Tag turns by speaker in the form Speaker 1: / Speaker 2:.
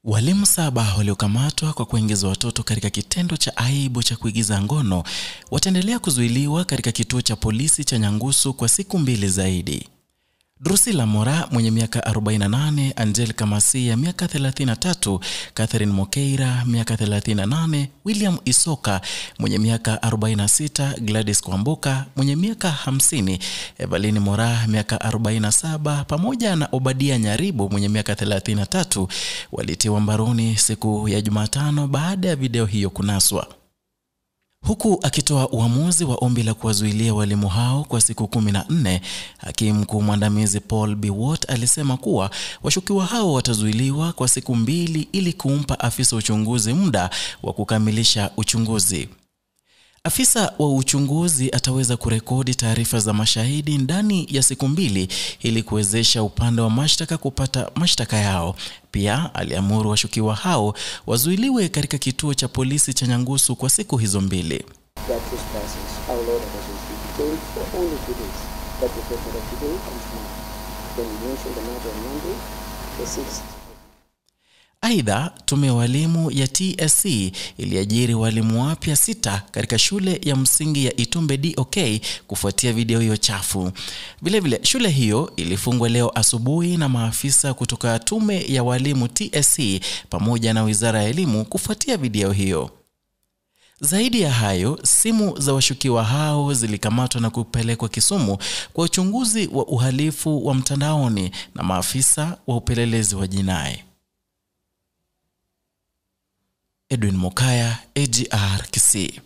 Speaker 1: Walimu 7 waliokamatwa kwa kuingiza watoto katika kitendo cha aibu cha kuigiza ngono wataendelea kuzuiliwa katika kituo cha polisi cha Nyangusu kwa siku 2 zaidi. Drusilla Mora mwenye miaka 48, Angelica Masia miaka 33, Catherine Mokeira miaka 38, William Isoka mwenye miaka 46, Gladys Kwamboka mwenye miaka 50, Evelyn Mora miaka 47 pamoja na Obadia Nyaribo mwenye miaka 33 walitiwa mbaroni siku ya Jumatano baada ya video hiyo kunaswa. Huku akitoa uamuzi wa ombi la kuwazuilia walimu hao kwa siku 14, hakimu mkuu mwandamizi Paul Biwott alisema kuwa washukiwa hao watazuiliwa kwa siku 2 ili kumpa afisa uchunguzi muda wa kukamilisha uchunguzi. Afisa wa uchunguzi ataweza kurekodi taarifa za mashahidi ndani ya siku 2 ili kuwezesha upande wa mashtaka kupata mashtaka yao. Pia aliamuru washukiwa hao wazuiliwe katika kituo cha polisi cha Nyangusu kwa siku hizo 2. Aidha, tume ya walimu ya TSC iliajiri walimu wapya 6 katika shule ya msingi ya Itumbe DOK kufuatia video hiyo chafu. Vile vile shule hiyo ilifungwa leo asubuhi na maafisa kutoka tume ya walimu TSC pamoja na Wizara ya Elimu kufuatia video hiyo. Zaidi ya hayo, simu za washukiwa hao zilikamatwa na kupelekwa Kisumu kwa uchunguzi wa uhalifu wa mtandaoni na maafisa wa upelelezi wa jinai. Edwin Mokaya, AGR Kisii.